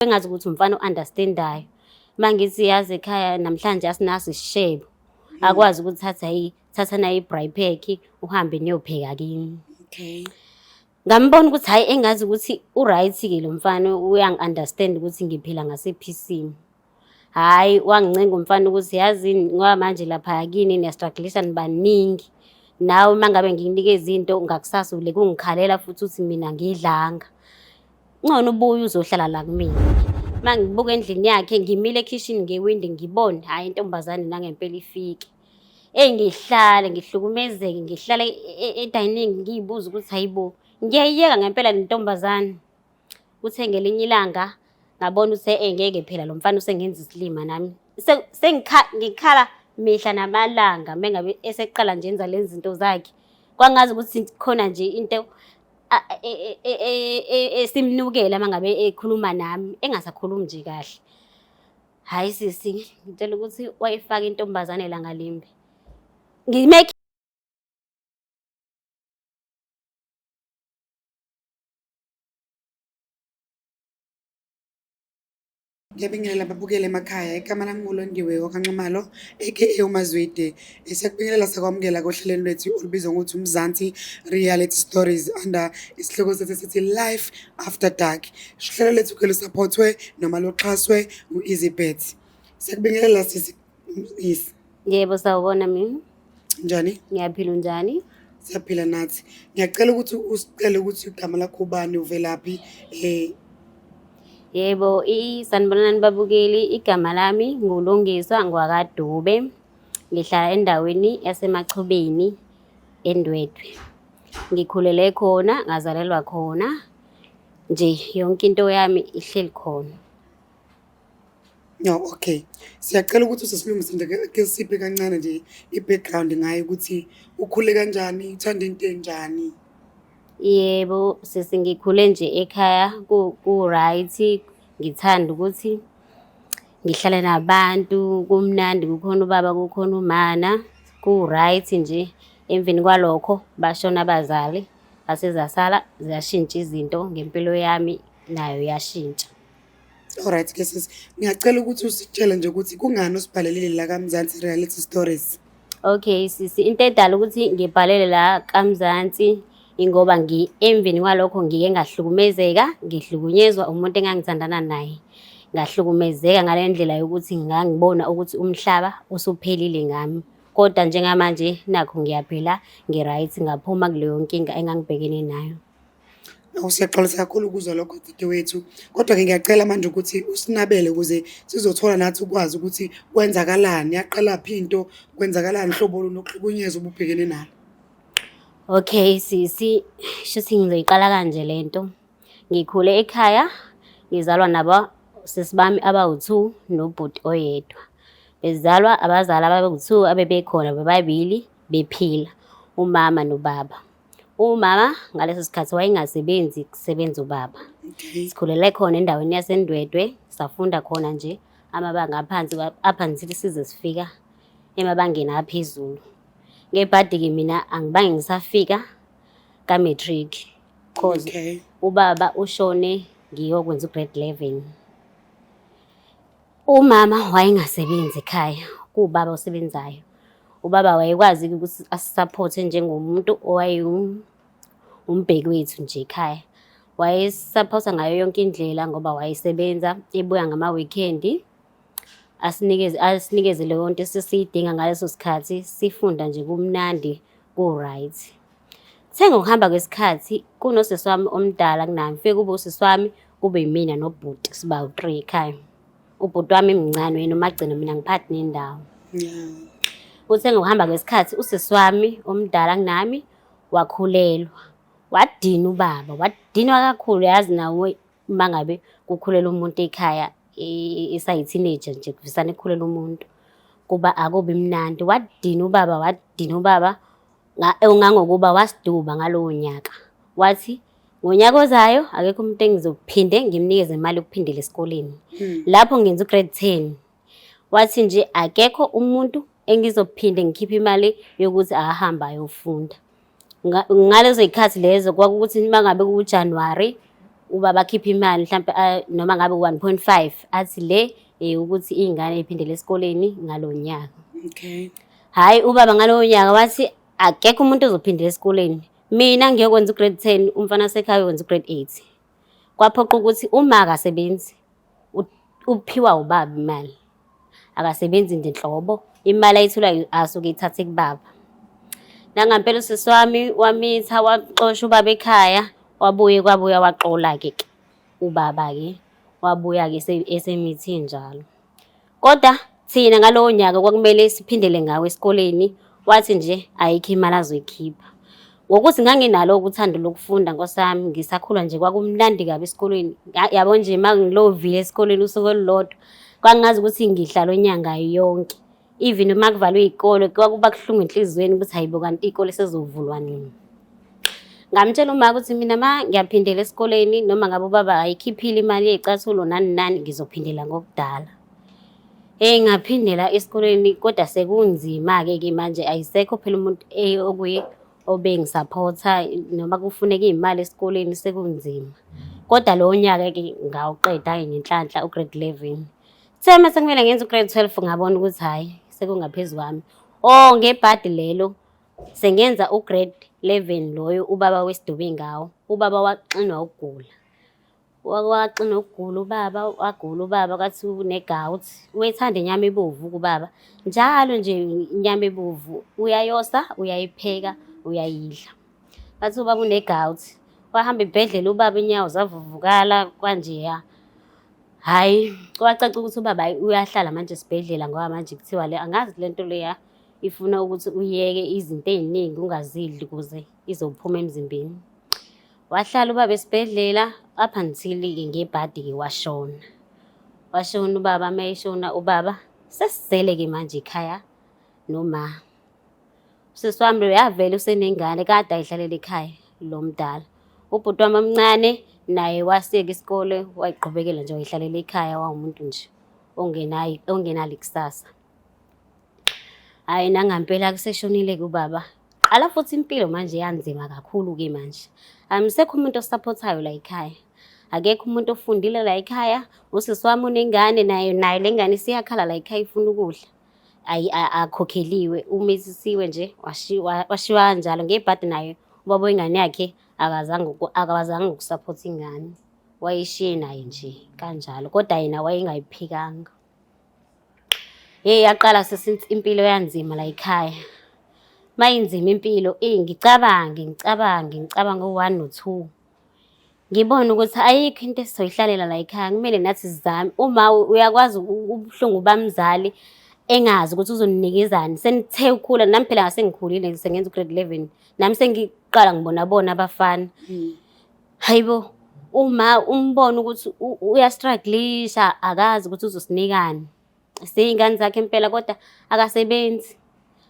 Engazi ukuthi umfana o-understand-ayo. Uma ngithi yazi ekhaya namhlanje asinaso isishebo, akwazi ukuthi thatha thatha nayi i-braai pack uhambe niyopheka kini. Okay. Ngambona ukuthi hhayi engazi ukuthi u-right-ke lo mfana uyangi-understand ukuthi ngiphila ngasiphi isimo. Hhayi wangincenga umfana ukuthi yazini ngoba manje lapha kini niya-struggle-isha nibaningi. Nawe uma ngabe ngikunikeza into ngakusasa uleke ungikhalela futhi uthi mina angidlanga. Ngcono ubuye uzohlala la kumina. Uma ngibuka endlini yakhe ngimile ekhishini ngewindi ngibone hhayi intombazane nangempela ifike. Eyi ngihlale ngihlukumezeke ngihlale e-dining ngiy'buza ukuthi hayi bo ngiyayiyeka ngempela le ntombazane. Kuthe ngelinye ilanga ngabona ukuthi eh ngeke phela lo mfana usengenza isilima nami. Ngikhala mihla namalanga mengabe eseqala nje enza lezi zinto zakhe. Kwangazi ukuthi khona nje into esimnukela uma ngabe ekhuluma nami engasakhulumi nje kahle. Hhayi sisi, ngitshela ukuthi wayifaka intombazane langa limbi. Ngime Ngiyabingelela ababukeli emakhaya. Igama lami nguLondiwe wakaNxumalo aka uMazwide. Siyakubingelela siyakwamukela kohlelweni lwethu olubizwa ngokuthi uMzansi Reality Stories under isihloko sethu esithi Life After Dark. Uhlelo lethu ke lusaphothwe noma luxhaswe u-EasyBet. Siyakubingelela sisi Yes. Yebo, sawubona mina. Njani? Ngiyaphila unjani? Siyaphila nathi. Ngiyacela ukuthi usicele ukuthi igama lakho ubani uvelaphi eh. Yebo, sanibonani babukeli, igama lami nguLungiswa ngwakaDube. Ngihlala endaweni yaseMachubeni eNdwedwe. Ngikhulele khona, ngazalelwa khona. Nje yonke into yami ihleli khona. No, okay. Siyacela ukuthi usesilungise nje ke siphe kancane nje i-background ngayo ukuthi ukhule kanjani, uthanda into enjani. Yebo, sisi ngikhule nje ekhaya ku-right, ngithanda ukuthi ngihlale nabantu, kumnandi kukhona ubaba kukhona umana, ku-right nje. Emveni kwalokho bashona abazali, zase zasala ziyashintsha izinto ngempilo yami nayo yashintsha. Alright ke sisi, ngiyacela ukuthi usitshele nje ukuthi kungani usibhalelile la kaMzansi Reality Stories. Okay sisi, into edala ukuthi ngibhalele la kaMzansi ingoba ngi emveni kwalokho ngike ngahlukumezeka, ngihlukunyezwa umuntu engangithandana naye. Ngahlukumezeka ngale ndlela yokuthi ngangibona ukuthi umhlaba usuphelile ngami. Kodwa njengamanje nakho ngiyaphila, ngi-right, ngaphuma kuleyo nkinga engangibhekene nayo. Awu siyaxolisa kakhulu ukuzwa lokho dadewethu. Kodwa-ke ngiyacela manje ukuthi usinabele ukuze sizothola nathi ukwazi ukuthi kwenzakalani, yaqalaphi into, kwenzakalani, hlobo luni lokuhlukunyezwa obubhekene nalo. Okay sisi, shuthi ngizoyiqala kanje lento. Ngikhule ekhaya, ngizalwa nabo sisi bami abawu-two nobhuti oyedwa. Bezalwa abazali abawu-two abebekhona bobabili bephila, umama nobaba. Umama ngaleso sikhathi wayengasebenzi kusebenza ubaba. Okay. Sikhulele khona endaweni yaseNdwedwe, safunda khona nje amabanga aphansi up until size sifika emabangeni aphezulu. Ngebhadi-ke mina angibange ngisafika ka-matric cause Okay. ubaba ushone ngiyokwenza u-grade 11. Umama wayengasebenzi ekhaya, kuwubaba osebenzayo. Ubaba wayekwazi-ke ukuthi asisaphothe njengomuntu umbheki wethu nje ekhaya. Wayesisaphotha ngayo yonke indlela ngoba wayesebenza ebuya ngama-weekend asinikeze asinikeze leyo nto esesiyidinga ngaleso sikhathi sifunda nje kumnandi ku-right. Kuthe ngokuhamba kwesikhathi kunosisi wami omdala kunami, fike kube usisi wami kube yimina nobhuti siba u-three ekhaya. Ubhuti wami mncane yena umagcino mina ngiphathi nendawo. Yeah. Kuthe ngokuhamba kwesikhathi usisi wami omdala kunami wakhulelwa. Wadina ubaba, wadinwa kakhulu yazi nawe uma ngabe kukhulelwa umuntu ekhaya esayi-teenager nje kuvisane kukhulelwa umuntu kuba akubi mnandi. Wadina ubaba, wadina ubaba ngangokuba wasiduba ngalowo nyaka. Wathi ngonyaka ozayo akekho umuntu engizophinde ngimnikeze imali yokuphindela esikoleni. Lapho ngenza u-grade 10. Wathi nje akekho umuntu engizophinde ngikhiphe imali yokuthi ahambe ayofunda. Ngalezo zikhathi lezo kwakukuthi uma ngabe kuJanuwari Ubaba akhiphe imali mhlampe noma ngabe 1.5 athi le ukuthi iy'ngane iphindele esikoleni ngalo nyaka. Okay. Hhayi, ubaba ngalowo nyaka wathi akekho umuntu ozophindela esikoleni. Mina ngiyokwenza u-grade 10, umfana wasekhaya uyokwenza u-grade 8. Kwaphoqa ukuthi uma akasebenzi uphiwa ubaba imali. Akasebenzi nje nhlobo, imali ayitholayo asuke eyithathe kubaba. Nangampela usisi wami wamitha waxosha ubaba ekhaya, wabuye kwabuya waxola-ke ke ubaba-ke, wabuya-ke esemithe njalo. Kodwa thina ngalowo nyaka kwakumele siphindele ngawo esikoleni, wathi nje ayikho imali azoyikhipha. Ngokuthi nganginalo uthando lokufunda nkosi yami, ngisakhula nje kwakumnandi kabi esikolweni. Yabo nje uma ngilovile esikoleni usuku olulodwa, kwangazi ukuthi ngihlala inyanga yonke. Even uma kuvalwe iy'kole kwakuba kuhlungu enhliziyweni ukuthi hayibo kanti iy'kole sezovulwa nini. Ngamtshela uma ukuthi mina ma ngiyaphindela esikoleni noma ngabe ubaba ayikhiphile imali yey'cathulo nani nani ngizophindela ngokudala. Hey, ngaphindela esikoleni kodwa sekunzima-ke ke manje, ayisekho phela umuntu okuye obengisaphotha noma kufuneka iy'mali esikoleni sekunzima. Kodwa lowo nyaka-ke ngawuqeda-ke ngenhlanhla u-grade 11. Kuthe uma sekumele ngenze u-grade 12 ngabona ukuthi hhayi sekungaphezu kwami. Oh, ngebhadi lelo sengenza u-grade 11 loyo ubaba wesidube ngawo. Ubaba waxinwa ukugula. Waxinwa ukugula ubaba, wagula ubaba kwathi une-gout. Uyethanda inyama ebovu kubaba. Njalo nje inyama ebovu uyayosa, uyayipheka, uyayidla. Bathi ubaba une-gout. Wahamba ibhedlela ubaba inyawo zavuvukala kwanjeya. Hhayi, kwacaca ukuthi ubaba uyahlala manje esibhedlela ngoba manje kuthiwa le angazi le nto leya ifuna ukuthi uyeke izinto ey'ningi ungazidli ukuze izophuma emzimbeni. Wahlala ubaba esibhedlela up until-ke ngebhadi-ke washona. Washona ubaba, uma eshona ubaba sesisele-ke manje ekhaya noma. Usisi wami lo yavele usenengane kade ayihlalele ekhaya lo mdala. Ubhuti wami omncane naye wasiyeka isikole wayiqhubekela nje wayihlalela ekhaya wawumuntu nje ongenayo ongenalo ikusasa. Hhayi nangampela kuseshonile-ke ubaba. Qala futhi impilo manje yanzima kakhulu-ke manje. Amsekho umuntu osaphothayo la ekhaya. Akekho umuntu ofundile la ekhaya. Usisi wami unengane naye nayo le ngane isiyakhala la ekhaya ifuna ukudla. Ayi akhokheliwe, umithisiwe nje washiwa washiwa kanjalo ngebhadi naye ubaba wengane yakhe akazange akazange ukusaphotha ingane. Wayishiye naye nje kanjalo kodwa yena wayengayiphikanga. Hey, yaqala sesi impilo yanzima la ekhaya. Mayinzima impilo, eyi ngicabange ngicabange ngicabange u-one no-two. Ngibone ukuthi ayikho into esizoyihlalela la ekhaya, kumele nathi sizame. Uma uyakwazi ubuhlungu bamzali engazi ukuthi uzonikezani. Senithe ukukhula, nami phela ngasengikhulile sengenza u-grade 11. Nami sengiqala ngibona bona abafana. Hayibo, uma umbona ukuthi uyastrugglisha akazi ukuthi uzosinikani. Siyingane zakhe impela kodwa akasebenzi.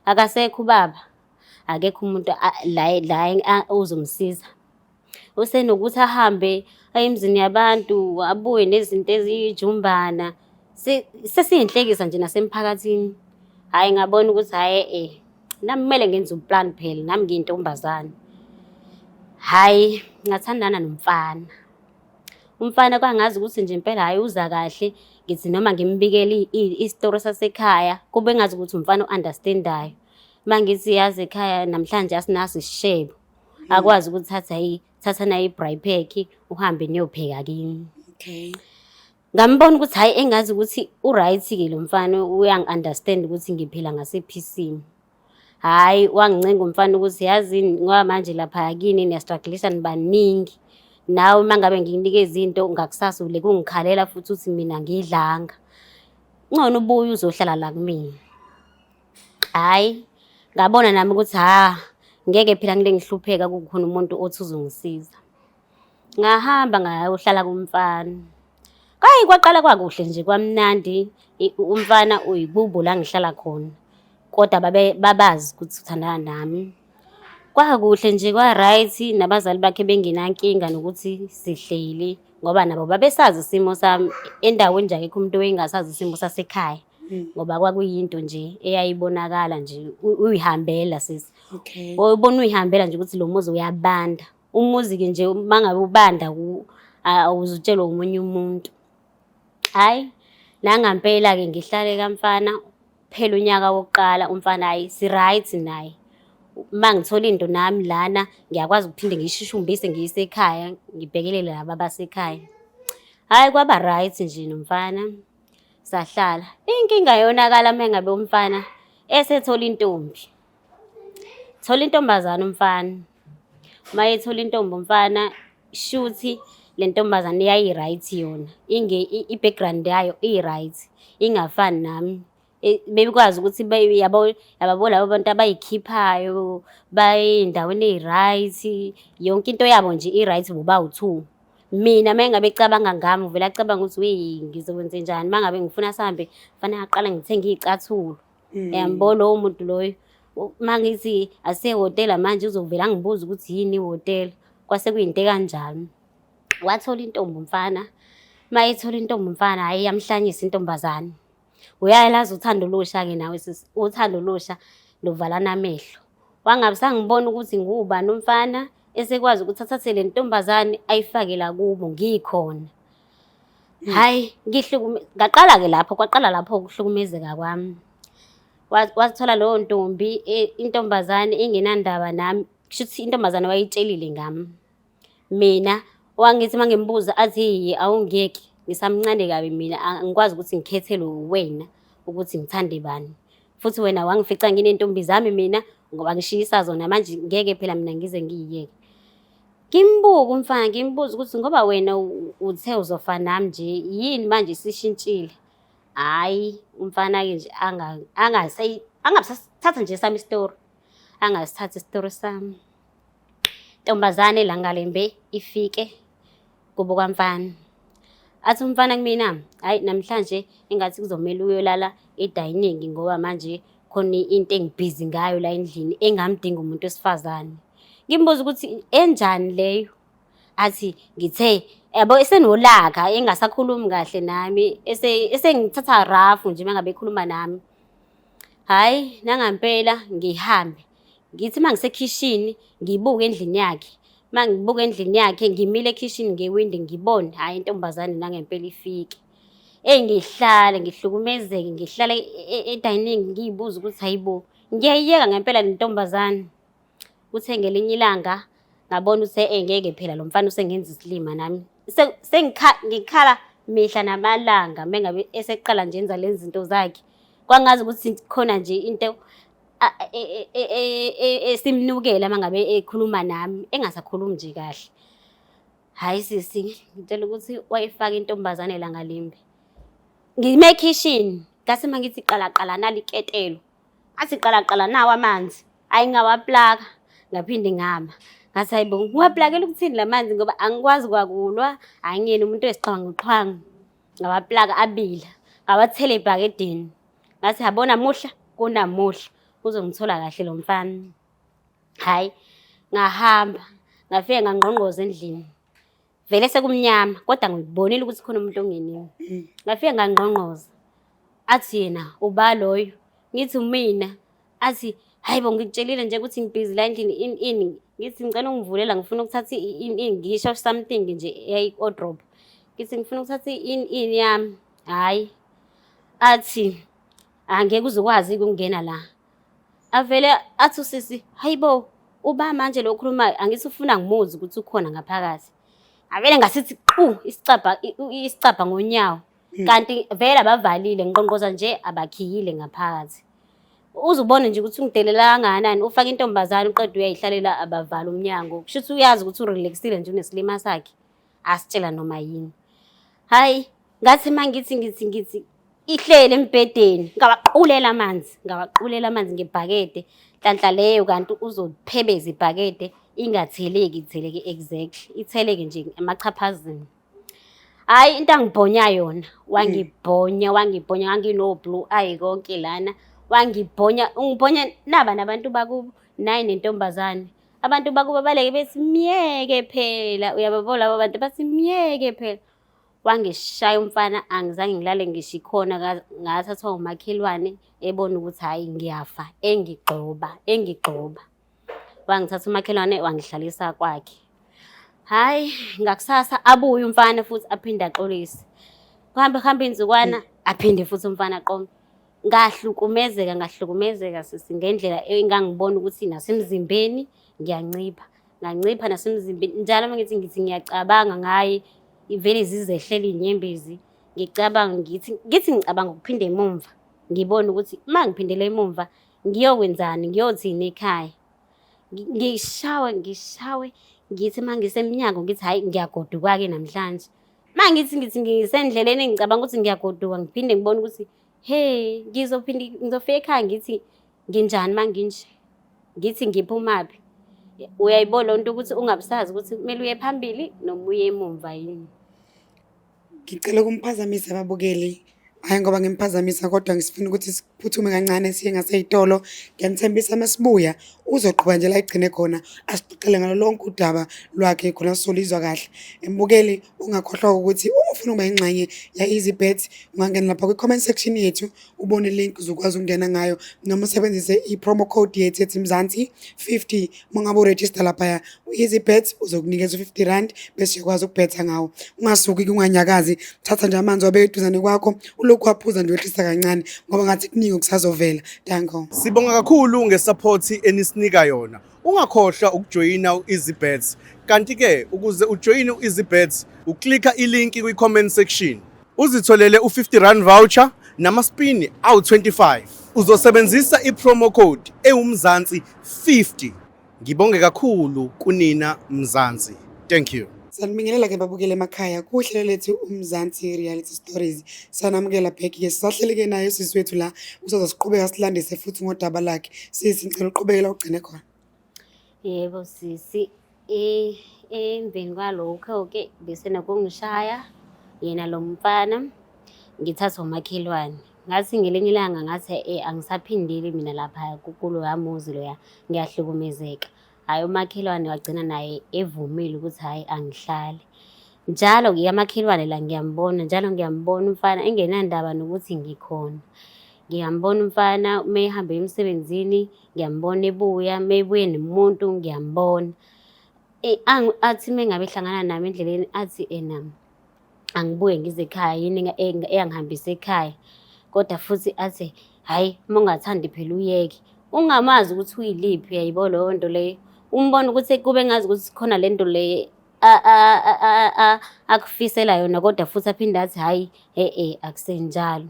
Akasekho ubaba. Akekho umuntu la la ozomsiza. Usenokuthi ahambe aye emzini yabantu abuye nezinto eziyijumbana. Sesiyinhlekisa nje nasemphakathini. Hhayi ngabona ukuthi hhayi eh nami kumele ngenze uplan phela nami ngiyintombazane. Hhayi ngathandana nomfana. Umfana kwangazi ukuthi nje impela hhayi uza kahle ngithi noma ngimbikele isitori sasekhaya kube ngazi ukuthi umfana o-understand-ayo. Uma ngithi yazi ekhaya namhlanje asinaso isishebo akwazi ukuthi thatha thatha nayo i-braai pack uhambe niyopheka kini. Okay. Ngambona ukuthi hhayi engazi ukuthi u-right-ke lo mfana uyangi-understand ukuthi ngiphila ngasiphi isimo. Hhayi wangincenga umfana ukuthi yazini ngoba manje lapha kini niyastrugglisha nibaningi. Nawe uma ngabe ngikunikeza into ngakusasa uleke ungikhalela futhi uthi mina ngidlanga. Ngcono ubuye uzohlala la kumina. Hhayi ngabona nami ukuthi ha ngeke phela ngile ngihlupheka kukhona umuntu othi uzongisiza. Ngahamba ngayohlala kumfana. Kayi kwaqala kwakuhle nje kwamnandi, umfana uyikubo la ngihlala khona. Kodwa babe babazi ukuthi uthandana nami. Kwakuhle nje kwa-right nabazali bakhe bengenankinga nokuthi sihleli ngoba nabo babesazi isimo sami. Endaweni nje akekho umuntu owayengasazi isimo sasekhaya ngoba kwakuyinto nje eyayibonakala nje uyihambela sisi. Okay. Ubona uyihambela nje ukuthi lo muzi uyabanda. Umuzi-ke nje uma ngabe ubanda Awuzutshelwa omunye umuntu. Hhayi, nangampela-ke ngihlale kamfana, phela unyaka wokuqala umfana hhayi si-right naye. Uma ngithola into nami lana ngiyakwazi ukuphinde ngiyishushumbise ngiyise ekhaya, ngibhekelele laba abasekhaya. Hhayi kwaba right nje nomfana, sahlala. Inkinga yonakala uma ngabe umfana esethola intombi. Thola intombazane umfana. Uma ethola intombi umfana, shuthi le ntombazane yayi-right yona. I-background yayo i-right, ingafani nami. Bekwazi ukuthi yabo yababo labo bantu abay'khiphayo, baye ey'ndaweni ey'right, yonke into yabo nje i-right bobawu-two. Mina uma ngabe ecabanga ngami uvele acabange ukuthi weyi ngizokwenzenjani uma ngabe ngifuna sihambe kufanele aqale ngithenge iy'cathulo. Yabo lowo muntu loyo. Uma ngithi asehhotela manje uzovele angibuze ukuthi yini ihhotela. Kwase kuyinto ekanjalo. Wathola intombi umfana, uma ethola intombi umfana hhayi yamhlanyisa intombazane. Uyalazi uthando olusha-ke nawe sisi, uthando olusha luvalana amehlo. Wangabe sangibona ukuthi ngubani umfana esekwazi ukuthi athathe le ntombazane ayifake la kubo ngikhona. Hhayi ngaqala-ke lapho, kwaqala lapho ukuhlukumezeka kwami. Wathola leyo ntombi intombazane ingenandaba nami, kushuthi intombazane wayitshelile ngami. Mina wangithi uma ngimbuza athi awungiyeki ngisamncane kabi mina angikwazi ukuthi ngikhethelwe uwena ukuthi ngithande bani. Futhi wena wangifica nginey'ntombi zami mina ngoba ngishiyisa zona manje ngeke phela mina ngize ngiyiyeke. Ngimbuke umfana ngimbuze ukuthi ngoba wena uthe uzofa nami nje yini manje isishintshile. Hhayi umfana-ke nje angabe nje esami isitori, angasithathi isitori sami. Ntombazane la ngalembe ifike kubo kwamfana. Athi umfana kumina, hhayi namhlanje engathi kuzomele uyolala e-dining ngoba manje khona into engibhizi ngayo la endlini engamdinga umuntu wesifazane. Ngimbuze ukuthi enjani leyo? Athi ngithe yabo esenolaka engasakhulumi kahle nami esengithatha rough nje uma ngabe ekhuluma nami. Hhayi nangampela ngihambe ngithi uma ngisekhishini ngibuke endlini yakhe. Uma ngibuka endlini yakhe ngimile ekhishini ngewindi ngibone hhayi intombazane nangempela ifike. Eyi ngihlale ngihlukumezeke ngihlale e-dining ngiy'buze ukuthi hayi bo ngiyayiyeka ngempela le ntombazane. Kuthe ngelinye ilanga ngabona ukuthi eh ngeke phela lo mfana usengenza isilima nami. Ngikhala mihla namalanga uma ngabe eseqala nje enza lezi zinto zakhe. Kwangazi ukuthi khona nje into esimnukela uma ngabe ekhuluma nami engasakhulumi nje kahle. Hhayi sisi, ngitshela ukuthi wayifaka intombazane langa limbi. Ngime ekhishini, ngase uma ngithi qala qala nali iketelo. Athi qala qala nawo amanzi, hhayi ngawaplaka, ngaphinde ngama. Ngathi hayi bo, ngiwaplakela ukuthini la manzi ngoba angikwazi kwakulwa, angiyena umuntu oyisixhwanguxhwangu. Ngawaplaka abila, ngawathela ebhakedeni. Ngathi yabona muhla kunamuhla uzongithola kahle lo mfana. Hhayi, ngahamba ngafike ngangqongqoza endlini. Vele sekumnyama kodwa ngibonile ukuthi khona umuntu ongenile. Ngafike ngangqongqoza. Athi yena uba loyo? Ngithi umina. Athi hayi bo ngikutshelile nje ukuthi ngibhizi la endlini ini ini. Ngithi ngicela ungivulela ngifuna ukuthatha ini ini ngisho something nje eyayi-wardrobe. Ngithi ngifuna ukuthatha ini ini yami. Hhayi. Athi angeke uze ukwazi ukungena la. Avele athi usisi, hayibo, uba manje lo okhulumayo angithi ufuna ngimuzwe ukuthi ukhona ngaphakathi. Avele ngasithi qu isicabha isicabha ngonyawo. Kanti vele abavalile ngiqonqoza nje abakhiyile ngaphakathi. Uze ubone nje ukuthi ungidelela kangakanani ufaka intombazane uqeda uyayihlalela abavala umnyango. Kusho ukuthi uyazi ukuthi urelaxile nje unesilima sakhe. Asitshela noma yini. Hhayi, ngathi uma ngithi ngithi ngithi ihlele embhedeni ngawaqulela amanzi ngawaqulela amanzi ngebhakede nhlanhla leyo kanti uzophebeza ibhakede ingatheleki itheleke exactly itheleke nje emachaphazini. Hhayi into angibhonya yona wangibhonya wangibhonya ngangino-blue eye konke lana wangibhonya ungibhonya naba nabantu bakubo naye nentombazane. Abantu bakubo baleke bethi myeke phela uyababona labo bantu bathi myeke phela. Wangishaya umfana angizange ngilale ngisho ikhona ngathathwa umakhelwane ebona ukuthi hhayi ngiyafa engigxoba engigxoba. Wangithatha umakhelwane wangihlalisa kwakhe. Hhayi, ngakusasa abuye umfana futhi aphinde axolise. Kuhambe kuhambe iy'nsukwana aphinde futhi umfana aqome. Ngahlukumezeka ngahlukumezeka sisi ngendlela engangibona ukuthi nasemzimbeni ngiyancipha. Ngancipha nasemzimbeni njalo uma ngithi ngithi ngiyacabanga ngaye ivele zizehlele iy'nyembezi. Ngicabanga ngithi ngithi ngicabanga ukuphinda emumva ngibone ukuthi uma ngiphindela emumva ngiyokwenzani ngiyothini ekhaya. Ngishawe ngishawe ngithi uma ngisemnyango ngithi hhayi ngiyagoduka-ke namhlanje. Uma ngithi ngithi ngisendleleni ngicabanga ukuthi ngiyagoduka ngiphinde ngibone ukuthi he ngizophinde ngizofika ekhaya ngithi nginjani uma nginje, ngithi ngiphumaphi. Uyayibona leyo nto ukuthi ungabusazi ukuthi kumele uye phambili noma uye emumva yini. Ngicela ukumphazamisa ababukeli. Hhayi ngoba ngimphazamisa kodwa ngisifuna ukuthi siphuthume kancane siye ngasey'tolo. Ngiyanithembisa uma sibuya uzoqhuba nje la egcine khona asixoxele ngalo lonke udaba lwakhe khona sizolizwa kahle. Mbukeli ungakhohlwa ukuthi uma ufuna ukuba ingxenye ya-Easy Bet ungangena lapha kwi-comment section yethu ubone i-link uzokwazi ukungena ngayo noma usebenzise i-promo code yethu ethi Mzansi 50 uma ngabe urejista laphaya u-Easy Bet uzokunikeza u-50 rand bese uyakwazi ukubhetha ngawo. Ungasuki unganyakazi, thatha nje amanzi wabeka eduzane kwakho ulokhu waphuza nje wehlisa kancane ngoba ngathi kuningi okusazovela. Danko. Sibonga kakhulu ngesupport enisinika yona. Ungakhohlwa ukujoyina u-EasyBets. Kanti-ke ukuze ujoyine u-EasyBets, uklikha ilinki kwi-comment section. Uzitholele u-50 rand voucher namaspini awu-25. Uzosebenzisa i-promo code ewumzansi 50. Ngibonge kakhulu kunina Mzansi. Thank you. Sanibingelela ke babukele emakhaya kuhlelo lethu uMzansi Reality Stories. Sanamukela back ke sisahleli ke naye usisi wethu la usazosiqhubeka silandise futhi ngodaba lakhe. Sisi ngicela uqhubekela ugcine khona. Yebo sisi, emveni kwalokho-ke bese nokungishaya yena lo mfana ngithathwa umakhelwane. Ngathi ngelinye ilanga ngathi angisaphindeli mina lapha kuloya muzi loya ngiyahlukumezeka. Hhayi umakhelwane wagcina naye evumile ukuthi hhayi angihlali. Njalo-ke amakhelwane la ngiyambona, njalo ngiyambona umfana engenandaba nokuthi ngikhona. Ngiyambona umfana uma ehamba emsebenzini, ngiyambona ebuya, uma ebuye nomuntu ngiyambona. Athi uma ngabe ehlangana nami endleleni athi ena angibuye ngize ekhaya yini eyangihambisa ekhaya. Kodwa futhi athi hhayi uma ungathandi phela uyeke. Ungamazi ukuthi uyiliphi uyayibo leyo nto leyo. Umbone ukuthi kube ngazi ukuthi khona le nto le akufisela yona kodwa futhi aphinde athi hhayi e-e akusenjalo.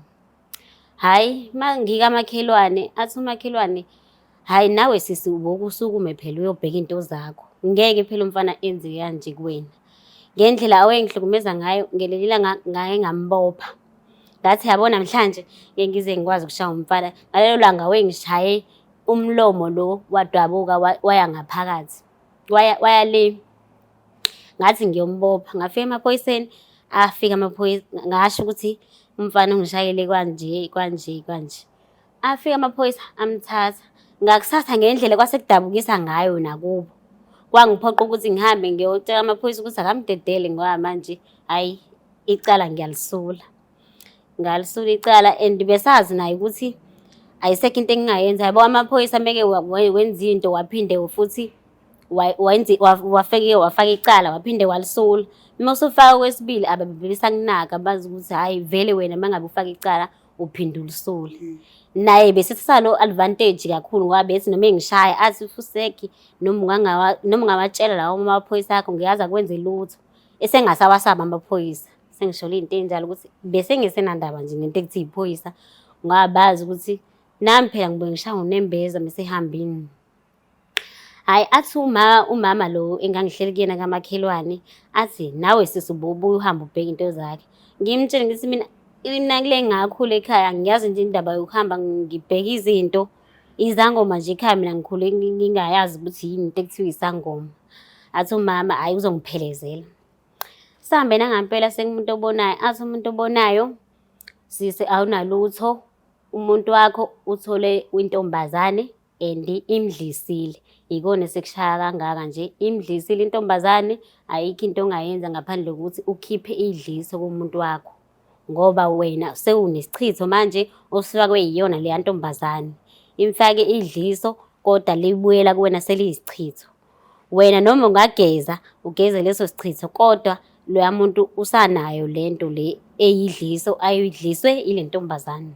Hhayi uma ngikamakhelwane athi umakhelwane hhayi nawe sisi uboke usukume phela uyobheka iy'nto zakho. Ngeke phela umfana enze kanje kuwena. Ngendlela awayengihlukumeza ngayo ngelinye ilanga ngake ngambopha. Ngathi yabo namhlanje ngeke ngize ngikwazi ukushaya umfana. Ngalelo langa wengishaye umlomo lo wadabuka waya ngaphakathi. Waya waya le. Ngathi ngiyombopha ngafika emaphoyiseni afika amaphoyisa ngasho ukuthi umfana ungishayele kwanje kwanje kwanje. Afika amaphoyisa amthatha. Ngakusasa ngendlela kwase kudabukisa ngayo nakubo. Kwangiphoqa ukuthi ngihambe ngiyotshela amaphoyisa ukuthi akamdedele ngoba manje hhayi icala ngiyalisula. Ngalisula icala and besazi naye ukuthi ayisekho into engingayenza. Yabo amaphoyisa meke wenza into waphinde futhi wafike wafaka icala waphinde walisula. Uma usufaka okwesibili ababe besakunaka bazi ukuthi hhayi vele wena uma ngabe ufaka icala uphinde ulisule. Naye besethatha lo advantage kakhulu ngoba bethi noma engishaya athi fuseki noma noma ungawatshela lawo amaphoyisa akho ngiyazi akwenze lutho. Esengasawasaba amaphoyisa. Sengisholo iy'nto ey'njalo ukuthi bese ngisenandaba nje nento ekuthiwa iphoyisa ngoba bazi ukuthi nami phela ngibuye ngishaye unembeza mesehambini. Hhayi athi umama lo engangihleli kuyena kamakhelwane athi nawe sisi ubuye uhambe ubheke into zakhe. Ngimtshele ngithi mina mina kule ngakhula ekhaya ngiyazi nje indaba yokuhamba ngibheke izinto. Izangoma nje ekhaya mina ngikhule ngingayazi ukuthi yini into ekuthiwa isangoma. Athi umama hhayi uzongiphelezela. Sihambe nangampela sekumuntu obonayo, athi umuntu obonayo sisi awunalutho umuntu wakho uthole intombazane and imdlisile. Ikona esekushaya kangaka nje, imdlisile intombazane ayikho into ongayenza ngaphandle kokuthi ukhiphe idliso kumuntu wakho. Ngoba wena sewunesichitho manje osifakwe yiyona leya ntombazane. Imfake idliso kodwa libuyela kuwena seliyisichitho. Wena noma ungageza ugeze leso sichitho, kodwa loya muntu usanayo lento le eyidliso ayidliswe ile ntombazane.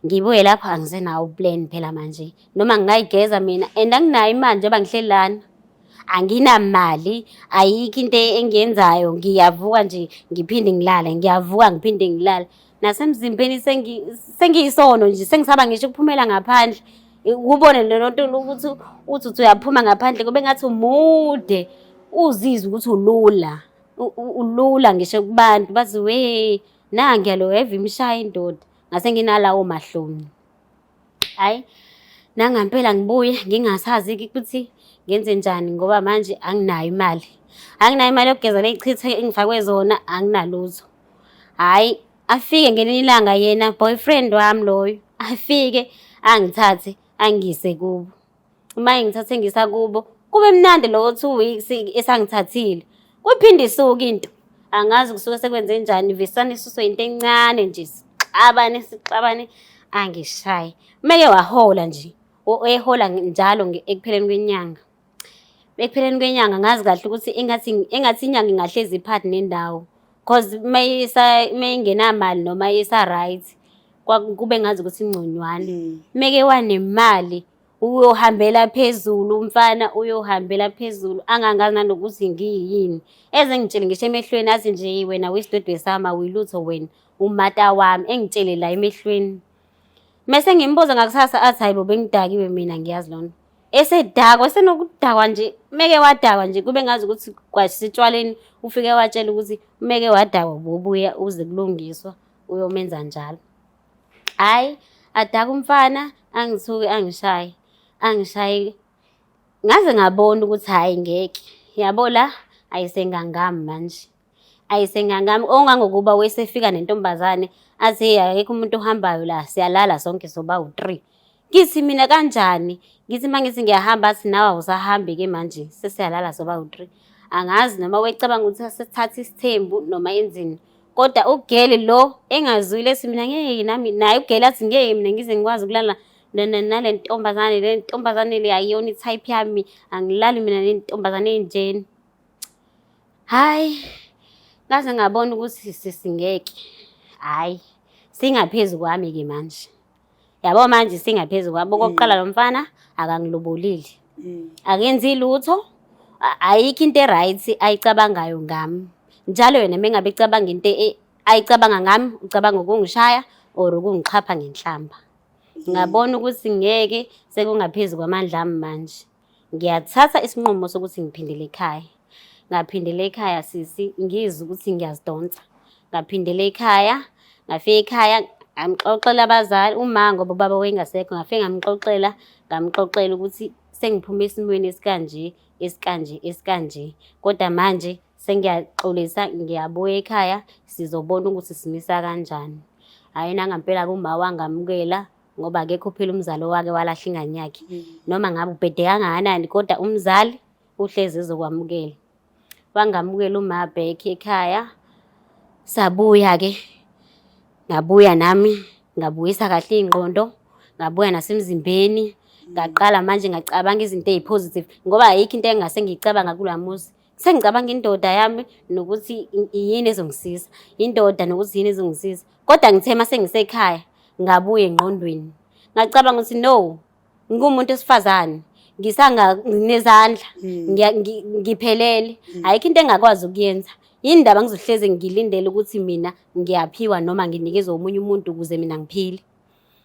Ngibuye lapho angisenawo u-plan phela manje, noma ngingayigeza mina and anginayo imali njengoba ngihleli lana. Anginamali, ayikho into engiyenzayo, ngiyavuka nje ngiphinde ngilale, ngiyavuka ngiphinde ngilale. Nasemzimbeni sengiyisono nje, sengisaba ngisho ukuphumela ngaphandle. Ukubone lelo nto ukuthi uthi uthi uyaphuma ngaphandle kube ngathi umude, uzizwe ukuthi ulula. Ulula ngisho kubantu bathi we nangiya lo eve imshaya indoda. Ngase nginalawo mahloni. Hhayi, nangampela ngibuye ngingasazi-ke ukuthi ngenze njani ngoba manje anginayo imali. Anginayo imali yokugeza ley'chitho engifakwe zona, anginalutho. Hhayi, afike ngelinye ilanga yena boyfriend wami loyo, afike angithathe angiyise kubo. Uma engithathe engisa kubo, kube mnandi lowo 2 weeks esangithathile. Kuphinde isuke into. Angazi kusuke sekwenze njani, vesane isuswe into encane nje, sixabane sixabane angishaye. Umeke wahola nje, ehola njalo ekupheleni kwenyanga. Ekupheleni kwenyanga ngazi kahle ukuthi engathi engathi inyanga ingahlezi iphakathi nendawo. Cause mayingenamali noma isa-right, kube ngazi ukuthi ingconywana. Meke wanemali uyohambela phezulu umfana, uyohambela phezulu angangazi nanokuthi ngiyini. Eze ngitshele ngisho emehlweni athi nje wena wisidwedwe sami awuyilutho wena, umata wami, engitshele la emehlweni. Mese ngimbuza ngakusasa athi hayi bo bengidakiwe mina ngiyazi lona. Esedakwa, esenokudakwa nje, meke wadakwa nje kube ngazi ukuthi kwasitshwaleni ufike watshela ukuthi meke wadakwa ubuya uze kulungiswa uyomenza njalo. Hhayi, adake umfana angithuke angishaye, angishaye. Ngaze ngabona ukuthi hhayi ngeke, yabo la ayisengangami manje. Ayisengangami ongangokuba wesefika nentombazane athi hey akekho umuntu ohambayo la siyalala sonke soba u-three. Ngithi mina kanjani? Ngithi uma ngithi ngiyahamba athi nawe awusahambi-ke manje sesiyalala soba u-three. Angazi noma wecabanga ukuthi asethatha isithembu noma enzeni. Kodwa ugeli lo engazwile ethi mina ngeke nami naye ugeli athi ngeke mina ngize ngikwazi ukulala nale ntombazane, le ntombazane le ayiyona i-type yami, angilali mina nentombazane enjena. Hhayi, ngaze ngabona ukuthi sisi ngeke, hhayi singaphezu kwami-ke manje. Yabo manje singaphezu kwami. Okokuqala lo mfana akangilobolile. Akenzi lutho, ayikho into e-right ayicabangayo ngami. Njalo yena uma ngabe ecabanga into ayicabanga ngami, ucabanga ukungishaya or ukungixhapha ngenhlamba. Ngabona ukuthi ngeke sekungaphezu kwamandla ami manje. Ngiyathatha isinqumo sokuthi ngiphindele ekhaya. Ngaphindela ekhaya sisi, ngizwe ukuthi ngiyazidonsa. Ngaphindela ekhaya, ngafika ekhaya ngamxoxela abazali, uma ngoba ubaba wayengasekho, ngafike ngamxoxela, ngamxoxela ukuthi sengiphume esimweni esikanje, esikanje, esikanje. Kodwa manje sengiyaxolisa, ngiyabuya ekhaya, sizobona ukuthi simisa kanjani. Hhayi nangampela-ke uma wangamukela ngoba akekho phela umzali owake walahla ingane yakhe. Noma ngabe ubhede kangakanani kodwa umzali uhlezi ezokwamukela. Wangamukela uma back ekhaya. Sabuya-ke, ngabuya nami, ngabuyisa kahle iy'ngqondo, ngabuya nasemzimbeni, ngaqala manje ngacabanga izinto ey'positive ngoba ayikho into engingase ngiyicabanga kula muzi. Sengicabanga indoda yami nokuthi yini ezongisiza, indoda nokuthi yini ezongisiza. Kodwa ngithe uma sengisekhaya ngabuya engqondweni, ngacabanga ukuthi no, ngiwumuntu wesifazane ngisanginezandla, ngiphelele, ayikho into engakwazi ukuyenza. Yini ndaba ngizohlezi ngilindele ukuthi mina ngiyaphiwa noma nginikezwe omunye umuntu ukuze mina ngiphile?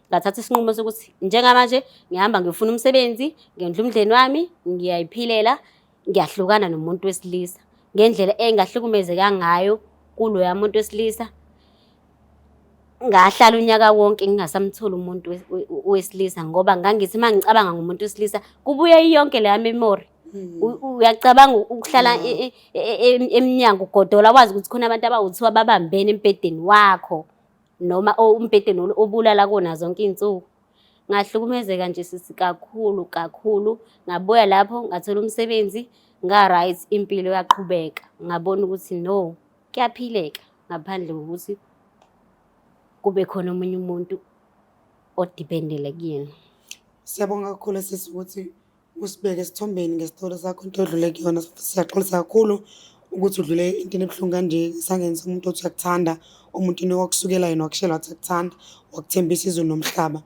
Ngathatha isinqumo sokuthi njengamanje ngihamba ngiyofuna umsebenzi, ngiyondla umndeni wami, ngiyayiphilela, ngiyahlukana nomuntu wesilisa ngendlela engahlukumezeka ngayo kuloya muntu wesilisa. Ngahlala unyaka wonke ngingasamtholi umuntu wesilisa ngoba ngangithi uma ngicabanga ngomuntu wesilisa kubuya yonke leya memory. Uyacabanga ukuhlala emnyango ugodola wazi ukuthi khona abantu abawuthiwa babambene embhedeni wakho noma umbhedeni obulala kuwona zonke iy'nsuku. Ngahlukumezeka nje sisi kakhulu kakhulu. Ngabuya lapho ngathola umsebenzi, nga-right impilo yaqhubeka. Ngabona ukuthi no, kuyaphileka ngaphandle kokuthi kube khona omunye umuntu odipendele kuyena. Siyabonga kakhulu sisi ukuthi Usibeke esithombeni ngesitolo sakho into odlule kuyona. Siyaxolisa kakhulu ukuthi udlule entweni ebuhlungu kanje esandleni somuntu othi uyakuthanda, omuntwini owakusukela yena wakushela wathi uyakuthanda, wakuthembisa izulu nomhlaba.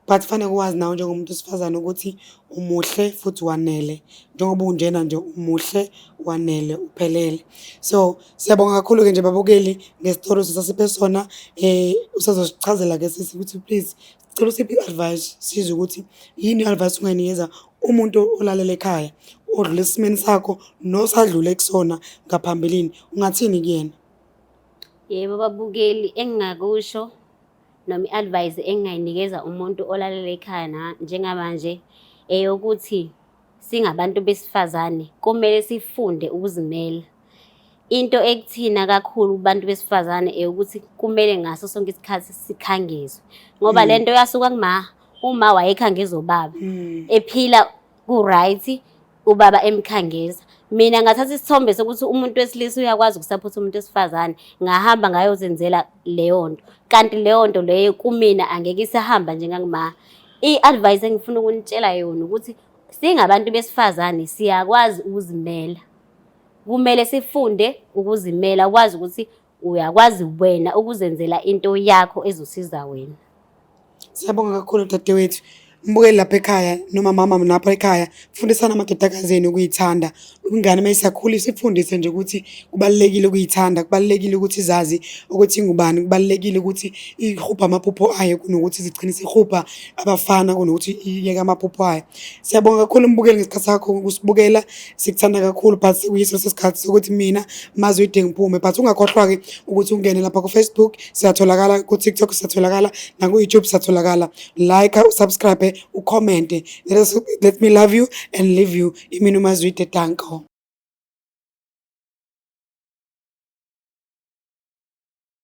But kufanele wazi nawe njengomuntu wesifazane ukuthi umuhle futhi wanele. Njengoba unjena nje umuhle, wanele, uphelele. So siyabonga kakhulu-ke nje babukeli ngesitori osasiphe sona. Usazosichazela-ke sisi ukuthi please sicela usiphe i-advice sizwe ukuthi yini i-advice ongayinikeza umuntu olalela ekhaya odlule esimeni sakho nosadlule kusona ngaphambilini, ungathini kuyena? Yebo babukeli, engingakusho noma i-advice engingayinikeza umuntu olalela ekhaya njengamanje eyokuthi singabantu besifazane kumele sifunde ukuzimela. Into ekuthina kakhulu kubantu besifazane eyokuthi kumele ngaso sonke isikhathi sikhangezwe ngoba lento yasuka kuma uma wayekhangeza ubaba ephila ku-right, ubaba emkhangeza. Mina ngathatha isithombe sokuthi umuntu wesilisa uyakwazi ukusaphotha umuntu wesifazane, ngahamba ngayozenzela leyo nto, kanti leyo nto leyo kumina angeke isahamba njengangima. I-advice engifuna ukunitshela yona ukuthi singabantu besifazane siyakwazi ukuzimela, kumele sifunde ukuzimela, ukwazi ukuthi uyakwazi wena ukuzenzela into yakho ezosiza wena. Siyabonga kakhulu dadewethu. Mbukeli lapha ekhaya noma mama lapha ekhaya, fundisana amadodakazi enu ukuyithanda. Ingane uma isakhula isifundise nje ukuthi kubalulekile ukuyithanda, kubalulekile ukuthi izazi ukuthi ingubani, kubalulekile ukuthi ihubhe amaphupho ayo kunokuthi izigcine isihubha abafana kunokuthi iyeke amaphupho ayo. Siyabonga kakhulu mbukeli ngesikhathi sakho ukusibukela, sikuthanda kakhulu but sekuyiso lesikhathi sokuthi mina Mazwide ngiphume, but ungakhohlwa-ke ukuthi ungene lapha ku-Facebook, siyatholakala ku-TikTok, siyatholakala naku-YouTube siyatholakala. Like, usubscribe, ucommente. Let me love you and leave you. Imina uMazwide, danko.